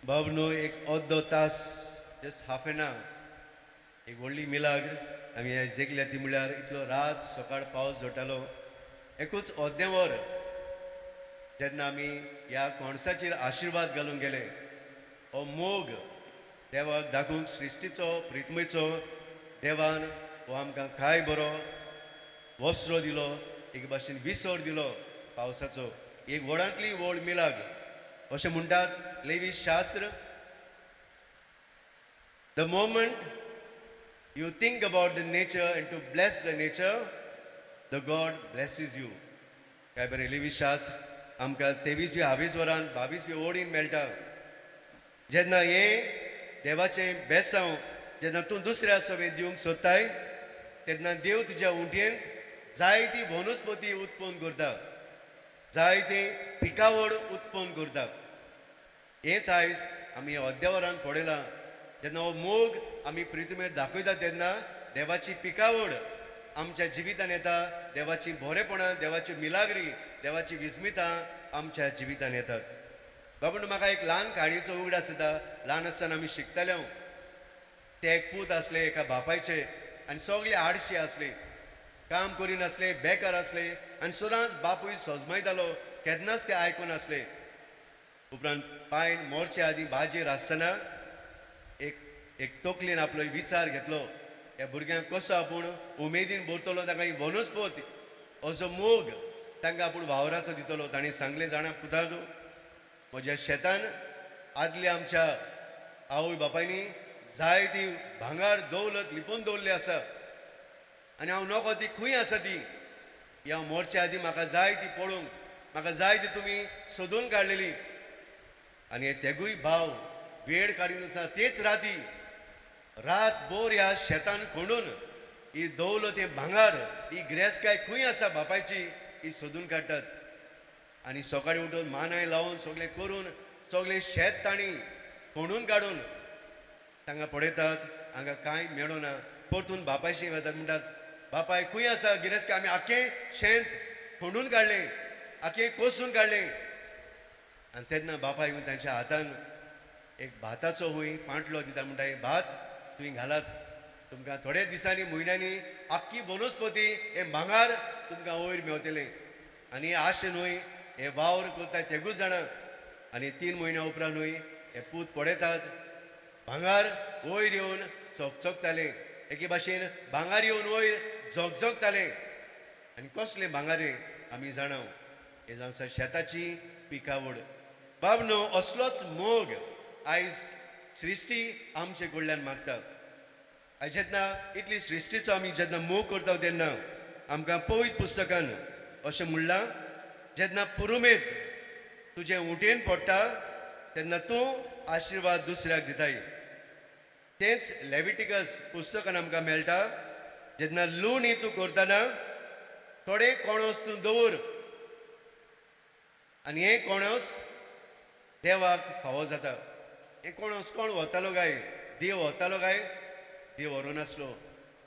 बाबनो, एक अर्दो तास, जस्ट हाफ एन आवर, एक व्हडली मिलाग्र आमी आयज देखल्या. ती म्हणल्यार इतलो रात सकाळ पावस झडटालो, एकूच अर्दें वर जेन्ना आमी ह्या कोणसाचेर आशिर्वाद घालूंक गेले, हो मोग देवाक दाखोवंक सृश्टीचो, प्रितमेचो. देवान हो आमकां काय बरो वस्त्र दिलो, एक भाशेन विसर दिलो पावसाचो. एक व्हडांतली व्हड मिलाग्र. अशें म्हणटात लेवी शास्त्र, "The moment you think about the nature and to bless the nature, the God blesses you." काय बरें लेवी शास्त्र आमकां 23व्या हावेसवरान 22व्या ओडीन मेळटा. जेन्ना हें देवाचें बेसांव जेन्ना तूं दुसऱ्या सवें दिवंक सोदताय, तेन्ना देव तुज्या उंटयेंत जायती वनस्पती उत्पन्न करता, जायती पिकावळ उत्पन्न करता. हेंच आयज आमी अद्यावरान पळयलां. जेन्ना हो मोग आमी प्रितमेर दाखयता, तेन्ना देवाची पिकावळ आमच्या जिवितान येता. देवाची बरेपणां, देवाची मिलाग्री, देवाची विस्मितां आमच्या जिवितान येतात. बाबा, म्हाका एक ल्हान काणयेचो उगडास येता. ल्हान आसतना आमी शिकताले हांव. ते एक पूत आसले एका बापायचे आनी सगळे आडशी आसले, काम करिनासले, बेकार आसले आनी सदांच बापूय सजमायतालो, केन्नाच ते आयकून आसले. उपरांत पायन मोरचे आदीं बाजेर आसतना एक एक तकलेन आपलो विचार घेतलो, ह्या भुरग्यांक कसो आपूण उमेदीन भरतलो, तांकां ही वनस्पत असो मोग तांकां आपूण वावराचो दितलो. तांणी सांगलें, जाणा पुतांक, म्हज्या शेतान आदल्या आमच्या आवय बापायनी जायती भांगार दौलत लिपोवन दवरली आसा आनी हांव नको ती खंय आसा ती. ह्या मोरच्या आदीं म्हाका जाय ती पळोवंक, म्हाका जाय ती तुमी सोदून काडलेली. आनी हे तेगूय भाव वेळ काडीत आसा, तेच राती रात भर ह्या शेतान खणून ही दौलत, हें भांगार, ही गिरेस्तकाय खंय आसा बापायची, ही सोदून काडटात. आनी सकाळीं उठून मानाय लावन, सगळें करून, सगळें शेत तांणी खणून काडून तांकां पळयतात, हांगा कांय मेळना. परतून बापायशी वतात, म्हणटात, बापाय, खंय आसा गिरेस्तकाय? आमी आख्खें शेत खणून काडलें, आख्खें कोसून काडलें. आनी तेन्ना बापाय येवन तांच्या हातान एक भाताचो हुंय पांटलो दिता. म्हणटा, हे भात तुवें घालात, तुमकां थोड्या दिसांनी, म्हयन्यांनी आख्खी वनस्पती, हे भांगार तुमकां वयर मेवतलें. आनी हे आशे न्हय हे वावर करता तेगूच जाणां. आनी 3 म्हयन्या उपरांत न्हय हे पूत पळयतात, भांगार वयर येवन चकचकतालें. एके भाशेन भांगार येवन वयर झगझगतालें. आनी कसलें भांगार हें आमी जाणा, हें जावन आसा शेताची पिकावळ. बाब न्हू, असलोच मोग आयज सृश्टी आमचे कडल्यान मागता. आयज जेन्ना इतली सृश्टीचो आमी जेन्ना मोग करता, तेन्ना आमकां पवित्र पुस्तकान अशें म्हणलां, जेन्ना पुरुमेत तुजे उंटेन पडटा, तेन्ना तूं आशिर्वाद दुसऱ्याक दिताय. तेंच लेविटिकस पुस्तकान आमकां मेळटा, जेन्ना लुणी तूं करतना थोडे कोणस तूं दवर आनी हें कोणस देवाक फावो जाता. हें कोणस कोण व्हरतालो काय? देव व्हरतालो काय? देव व्हरूनासलो.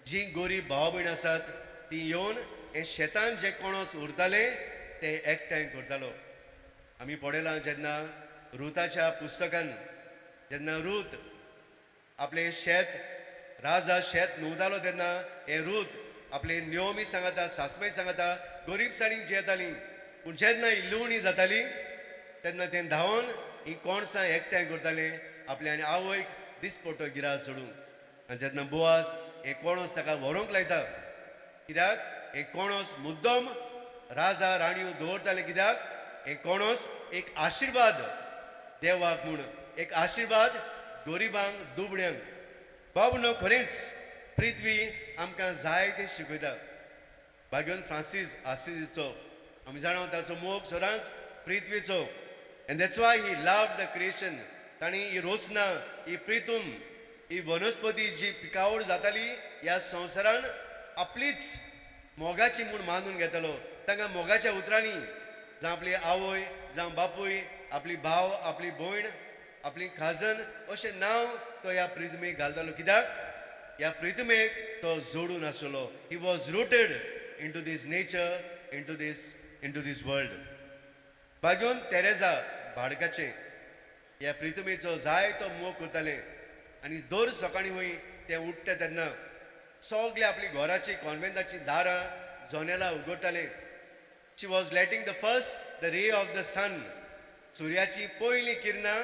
जीं गरीब भाव भयण आसात, ती येवन हें शेतान जे कोणस उरताले ते एकठांय करतालो. आमी पळयलां, जेन्ना रुताच्या पुस्तकान जेन्ना रूत आपलें शेत, राजा शेत नुवतालो, तेन्ना हें रूत आपले नियोमी सांगता, सासमाय सांगता, गरीबसाणीक जियेताली. पूण जेन्ना ही लुवणी जाताली, तेन्ना तें धांवन ही कोणसां एकठांय करतालें आपल्या आनी आवयक दिसपट्टो गिरास जोडूंक. आनी जेन्ना बोवास हे कोणस ताका व्हरूंक लायता, कित्याक हे कोणस मुद्दम राजा राणयो दवरताले, कित्याक हे कोणस एक आशिर्वाद देवाक म्हूण, एक आशिर्वाद गरिबांक, दुबळ्यांक. बाबू न्हू, खरेंच पृथ्वी आमकां जाय तें शिकयता. भाग्यवंत फ्रांसीस आसिजीचो आमी जाणा, ताचो मोग सदांच पृथ्वीचो, and that's why he love the creation. तांणी ही रोसना, ही प्रितूम, ही वनस्पती जी पिकावळ जाताली ह्या संवसारान, आपलीच मोगाची म्हूण मानून घेतालो. तांकां मोगाच्या उतरांनी, जावं आपली आवय, जावं बापूय, आपली भाव, आपली भयण, आपली खाजन अशें नांव तो ह्या प्रितमेक घालतालो. कित्याक ह्या प्रितमेक तो जोडून आसलो. He was rooted into this nature, into this world. भाग्यवंत तेरेजा भाडकाचें ह्या प्रितुमेचो जायतो मोग करतालें आनी दर सकाळीं वय तें उठ्ठा तेन्ना सगळे आपली घराची कॉन्वेंटाची दारां जनेलां उगडटाले. She was letting the first the ray of the sun, सुर्याची पयलीं किरणां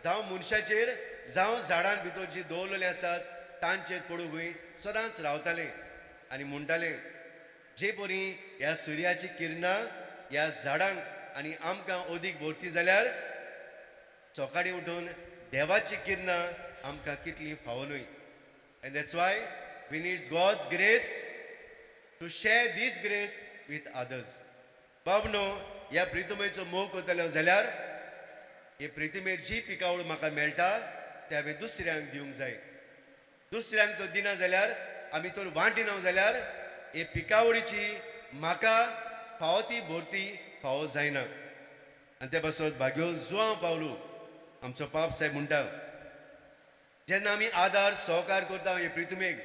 जावं मनशाचेर जावं झाडां भितर जी दवरलेलीं आसात तांचेर पडूंक वय सदांच रावतालें आनी म्हणटालें, जे परी ह्या सुर्याची किरणां ह्या झाडांक आनी आमकां अदीक भरती जाल्यार सकाळीं उठून देवाची किरणां आमकां कितली फावो न्हय. And that's why we needs God's grace to share this grace with others. बाबनो, ह्या प्रितुमेचो मोग करतलो जाल्यार हे प्रितुमेर जी पिकावळ म्हाका मेळटा ते हांवें दुसऱ्यांक दिवंक जाय. दुसऱ्यांक तो दिना जाल्यार, आमी तर वांटिना जाल्यार हे पिकावळीची म्हाका फावो ती भरती फावो जायना. आनी ते पासत भाग्यो जुवांव पावलू आमचो पाप साहेब म्हणटा, जेन्ना आमी आदार सहकार करता हे प्रितुमेक,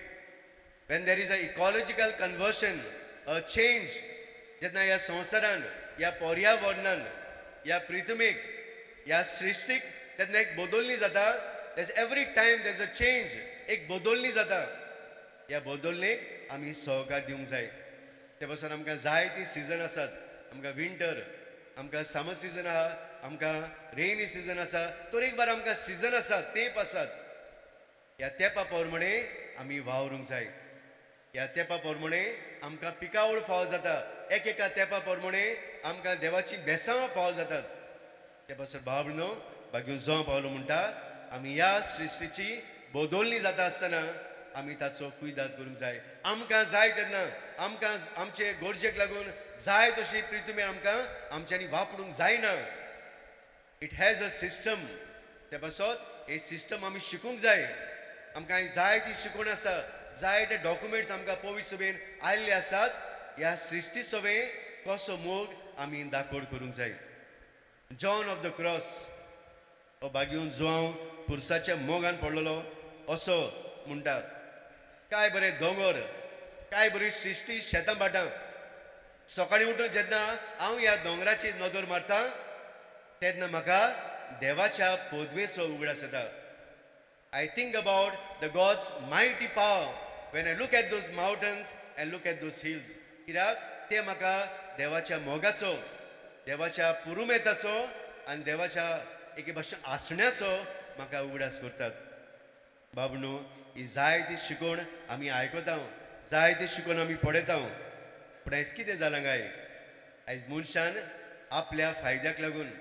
when there is a ecological conversion, a change, जेन्ना ह्या संवसारान, ह्या पर्यावरणान, ह्या प्रितुमेक, ह्या सृश्टीक तेन्ना एक बदलणी जाता. There's every time there's a change, एक बदलणी जाता. ह्या बदलणेक आमी सहकार दिवंक जाय. ते पासून आमकां जायतीं सिजन आसात. आमकां विंटर, आमकां समर सिजन आहा, आमकां रेनी सिजन आसा, तरेकवार आमकां सिजन आसात, तेंप आसात. ह्या तेंपा प्रमाणे आमी वावरूंक जाय. ह्या तेंपा प्रमाणे आमकां पिकावळ फावो जाता. एक एका तेंपा प्रमाणे आमकां देवाची बेसांवां फावो जातात. ते पासून भाव न्हू बागीर जावं पावलो म्हणटा, आमी ह्या सृश्टीची बदलणी जाता आसतना आमी ताचो कुयदाद करूंक जाय. आमकां जाय तेन्ना आमकां आमचे गरजेक लागून जाय तशी प्रितुमे आमकां आमच्यांनी वापरूंक जायना. It has a system. ते पासत हे सिस्टम आमी शिकूंक जाय. आमकां जाय ती शिकवण आसा, जायते डॉक्युमेंट्स आमकां पवित्र सभेन आयिल्ले आसात. ह्या सृश्टी सभे कसो मोग आमी दाखोड करूंक जाय. जॉन ऑफ the cross हो बागेवन जुवांव पुरसाच्या मोगान पडलेलो असो म्हणटा, काय बरें दोंगर, काय बरी सृश्टी, शेतां भाटां. सकाळीं उठून जेन्ना हांव ह्या दोंगराचेर नदर मारता तेन्ना म्हाका देवाच्या पदवेचो उगडास येता. I think about the God's mighty power when I look at those mountains and look at those hills. कित्याक ते म्हाका देवाच्या मोगाचो, देवाच्या पुरुमेताचो आनी देवाच्या एके भाशेन आसण्याचो म्हाका उगडास करतात. बाबणू, ही जायती शिकवण आमी आयकता, जायती शिकवण आमी पळयता, पूण आयज कितें जालां काय, आयज मनशान आपल्या फायद्याक लागून,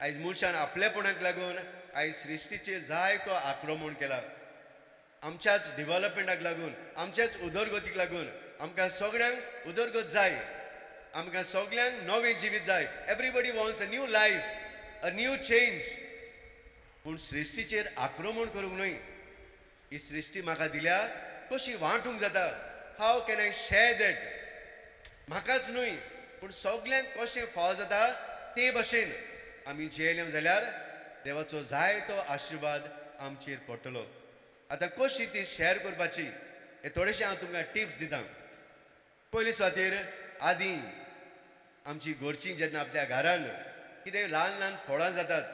आयज मनशान आपलेपणाक लागून आयज सृश्टीचेर जायतो आक्रमण केला. आमच्याच डिवलपमेंटाक लागून, आमच्याच उदरगतीक लागून. आमकां सगळ्यांक उदरगत जाय, आमकां सगळ्यांक नवें जिवीत जाय. Everybody wants a new life, a new change. पूण सृश्टीचेर आक्रमण करूंक न्हय. ही सृश्टी म्हाका दिल्या, कशी वांटूंक जाता, how can I share that. म्हाकाच न्हय पूण सगल्यांक कशें फावो जाता ते भशेन आमी जियेले जाल्यार देवाचो जायतो आशिर्वाद आमचेर पडटलो. आतां कशी ती शेअर करपाची हे थोडेशे हांव तुमकां टिप्स दिता. पयले सुवातेर आदीं आमची घरचीं जेन्ना आपल्या घरान कितें ल्हान ल्हान फळां जातात,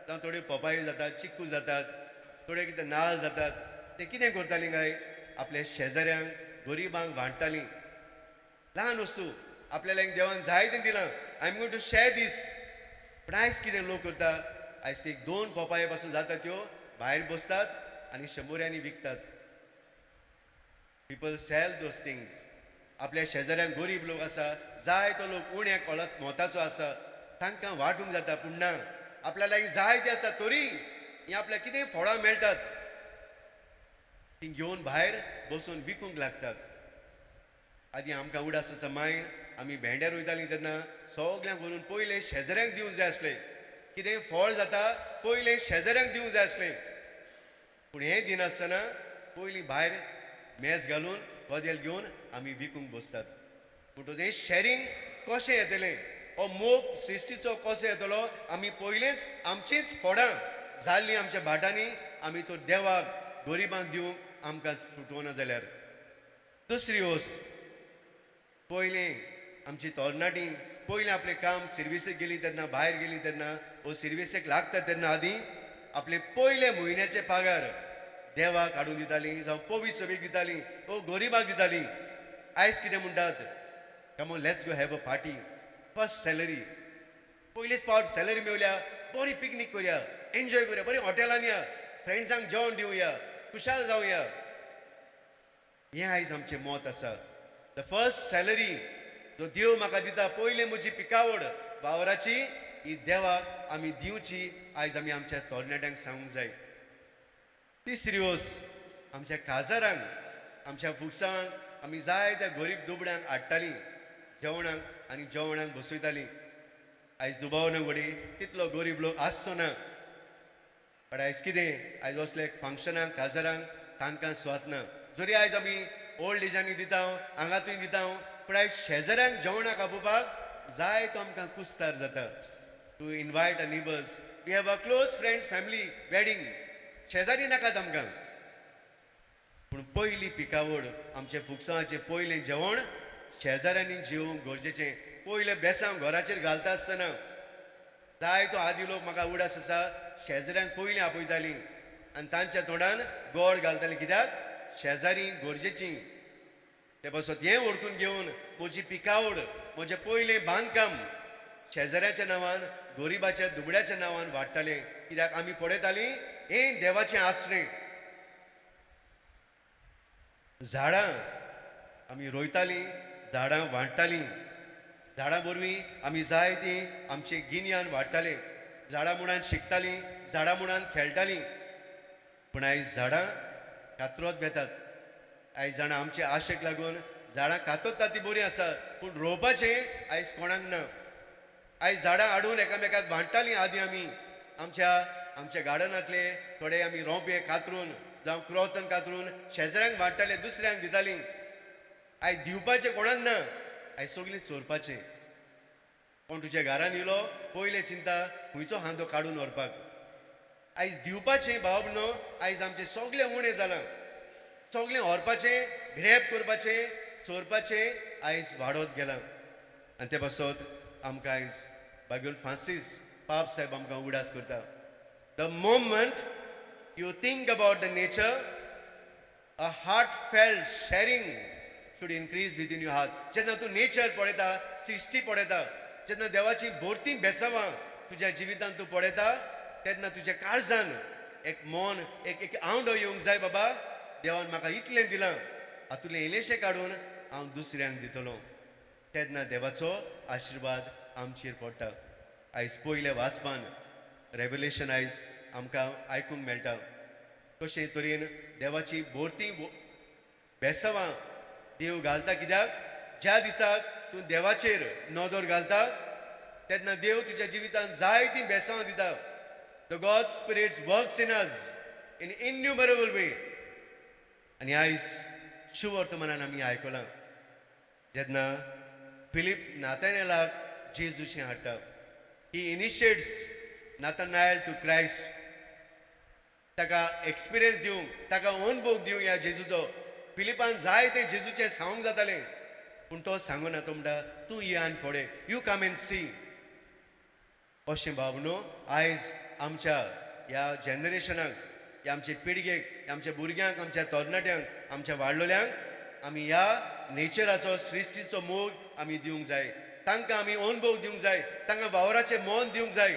जावं थोड्यो पपायो जातात, चिक्कू जातात, थोडे कितें नाल्ल जातात, ते कितें करतालीं काय आपल्या शेजाऱ्यांक, गरिबांक वांट्टालीं. ल्हान वस्तू आपल्याला एक देवान जाय तें दिलां, I am going to share this. पूण आयज कितें लोक करता, आयज ते एक दोन पोपाये पासून जाता त्यो भायर बसतात आनी शंबऱ्यांनी विकतात. People sell those things. आपल्या शेजाऱ्यांक गरीब लोक आसा, जाय तो लोक उण्या कोलात मोताचो आसा, तांकां वांटूंक जाता. पूण ना, आपल्या लागीं जाय तें आसा तरी हीं आपल्याक कितें फळां मेळटात तीं घेवन भायर बसून विकूंक लागतात. आदीं आमकां उडास आसा मायन, आमी भेंडे रोयतालीं तेन्ना सगल्यांक व्हरून पयलें शेजाऱ्यांक दिवंक जाय आसलें. कितें फळ जाता पयलें शेजाऱ्यांक दिवंक जाय आसलें. पूण हें दिनासतना पयलीं भायर मेज घालून कदेल घेवन आमी विकूंक बसतात. म्हणटकच हें शॅरींग कशें येतलें, हो मोग सृश्टीचो कसो येतलो, आमी पयलेंच आमचींच फळां जाल्लीं आमच्या भाटांनी आमी तो देवाक, गरिबांक दिवंक आमकां सुटवना जाल्यार. दुसरी वस्त, पयलें आमची तरणाटीं पयलें आपलें काम सिर्विसेक गेलीं तेन्ना, भायर गेलीं तेन्ना वो सिर्विसेक लागता तेन्ना आदीं आपले पयले म्हयन्याचे पागार देवाक हाडून दितालीं, जावं पवी सभेक दितालीं वो गरिबाक दितालीं. आयज कितें म्हणटात? Come on, let's go have a party. First salary, पयलीच पावट सॅलरी मेवल्या, बरी पिकनीक करुया, एन्जॉय करुया, बरी हॉटेलान या, फ्रेंड्सांक जेवण दिवया, खुशाल जावया. हें आयज आमचें मत आसा. The first salary जो देव म्हाका दिता, पयलें म्हजी पिकावड वावराची ही देवाक आमी दिवची. आयज आमी आमच्या तरणाट्यांक सांगूंक जाय. तिसरी वस्त, आमच्या काजारांक, आमच्या फुगसांक आमी जायत्या गरीब दुबड्यांक हाडटालीं जेवणाक आनी जेवणाक बसयतालीं. आयज दुबाव ना घडी तितलो गरीब लोक आसचो ना, बट आयज कितें, आयज असले फंक्शनाक काजारांक तांकां सुवात ना. जरी आयज आमी ओल्ड एजांनी दिता, हांगा थंय दिता, पूण आयज शेजाऱ्यांक जेवणाक आपोवपाक जाय तो आमकां कुस्तार जाता. To invite a neighbours, we have a close friends, family wedding, शेजारी नाकात आमकां. पूण पयली पिकावड, आमचें फुगसांवाचें पयलें जेवण शेजाऱ्यांनी जेवंक गरजेचें. पयलें बेसांव घराचेर घालता आसतना जाय तो आदी लोक, म्हाका उडास आसा, शेजाऱ्यांक पयलीं आपयतालीं आनी तांच्या तोंडान गोड घालतालीं. कित्याक? शेजारी गरजेचीं. ते पासत हें वळखून घेवन म्हजी पिकावड, म्हजें पयलें बांदकाम शेजाऱ्याच्या नांवान, गरिबाच्या दुबड्याच्या नांवान वाडटालें. कित्याक आमी पळयतालीं हें देवाचें आसणें. झाडां आमी रोयतालीं, झाडां वाडटालीं, झाडां वरवीं आमी जाय तीं आमचें गिन्यान वाडटालें, झाडां मुळान शिकतालीं, झाडां मुळान खेळटालीं. पूण आयज झाडां कातरोत वेतात. आयज जाणां आमचे आशेक लागून झाडां कातरता ती बरी आसा, पूण रोवपाचें आयज कोणाक ना. आयज झाडां हाडून एकामेकाक वांट्टालीं. आदी आमी आमच्या आमच्या गार्डनांतले थोडे आमी रोंपे कातरून जावं क्रोतन कातरून शेजाऱ्यांक वांट्टाले, दुसऱ्यांक दितालीं. आयज दिवपाचें कोणाक ना, आयज सगळें चोरपाचें. कोण तुज्या घरान येयलो पयलें चिंता खंयचो हांदो काडून व्हरपाक. आयज दिवपाचें भाव न्हू, आयज आमचें सगळें उणें जालां. सगळें व्हरपाचें, ग्रॅब करपाचें, चोरपाचें आयज वाडत गेलां. आनी ते पासत आमकां आयज बागेवन फ्रांसीस पाप साहेब आमकां उगडास करता, the moment you think about the nature, a heartfelt sharing should increase within your heart. जेन्ना तूं नेचर पळयता, सृश्टी पळयता, जेन्ना देवाची भरती बेसावां तुज्या जिवितांत तूं पळयता, तेन्ना तुज्या काळजान एक मन, एक एक आवडो येवंक जाय, बाबा देवान म्हाका इतलें दिलां, हातूंतलें इल्लेशें काडून हांव दुसऱ्यांक दितलो. तेन्ना देवाचो आशिर्वाद आमचेर पडटा. आयज पयलें वाचपान रेवलेशन आयज आमकां आयकूंक मेळटा, कशे तरेन देवाची भरती बेसावां देव घालता. कित्याक ज्या दिसाक तूं देवाचेर नदर घालता तेन्ना देव तुज्या जिवितांत जायतीं बेसावां दिता. The God spirits works in us in innumerable way. आनी आयज शुवर्तमानान आमी आयकलां, जेन्ना फिलीप नातानेलाक जेजूशें हाडटा, he initiates Nathanael to Christ. ताका एक्सपिरियन्स दिवंक, ताका अनुभव दिवंक ह्या जेजूचो. फिलिपान जाय तें जेजूचें सांगूंक जातालें, पूण तो सांगना. तो म्हणटा तूं ये आनी पळय, you come and C. अशें भाव न्हू, आयज आमच्या ह्या जनरेशनाक, ह्या आमचे पिळगेक, आमच्या भुरग्यांक, आमच्या तरणाट्यांक, आमच्या वाडलोल्यांक आमी ह्या नेचराचो, सृश्टीचो मोग आमी दिवंक जाय. तांकां आमी अनुभव दिवंक जाय, तांकां वावराचें मन दिवंक जाय,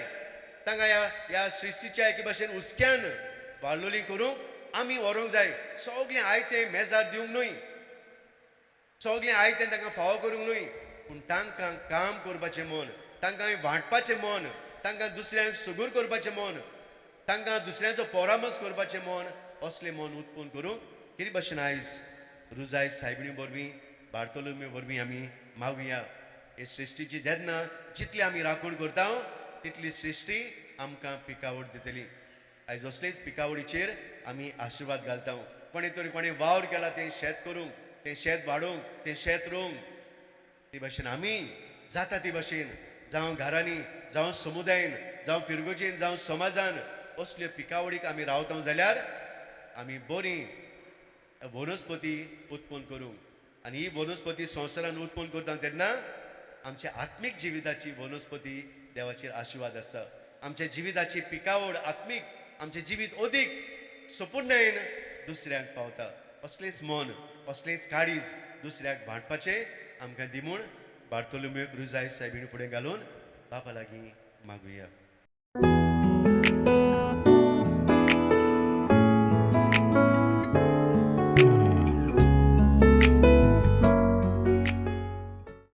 तांकां ह्या ह्या सृश्टीच्या एके भाशेन हुस्क्यान वाडलोली करूंक आमी व्हरूंक जाय. सगळें आयतें मेजार दिवंक न्हय, सगळें आयतें तांकां फावो करूंक न्हय, पूण तांकां काम करपाचें मन, तांकां वांटपाचें मन, तांकां दुसऱ्यांक सुगूर करपाचें मन, तांकां दुसऱ्यांचो परामर्श करपाचें मन, असलें मन उत्पन्न करूंक कितें भाशेन आयज रुजाय सायबिणी वरवीं, बार्तोलोमी वरवीं आमी मागुया. हे सृश्टीची जेन्ना जितली आमी राखण करता तितली सृश्टी आमकां पिकावड दितली. आयज असलेच पिकावडीचेर आमी आशिर्वाद घालता. कोणें तरी कोणें वावर केला तें शेत करूंक, तें शेत वाडोवंक, तें शेत रोवंक, ते भाशेन आमी जाता ते भाशेन जावं घरांनी, जावं समुदायन, जावं फिरगोजेन, जावं समाजान असल्यो पिकावडीक आमी रावता जाल्यार आमी बरी वनस्पती उत्पन्न करूंक. आनी ही वनस्पती संवसारान उत्पन्न करता तेन्ना आमच्या आत्मीक जिविताची वनस्पती देवाचेर आशिर्वाद आसा. आमच्या जिविताची पिकावड आत्मीक आमचें जिवीत अदीक सपूर्णायेन दुसऱ्यांक पावता. असलेच मन, असलेच काळीज दुसऱ्याक वांटपाचें आमकां दी म्हूण बार्तोलोमेव रुजाय सायबीण फुडें घालून बापा लागीं मागुया.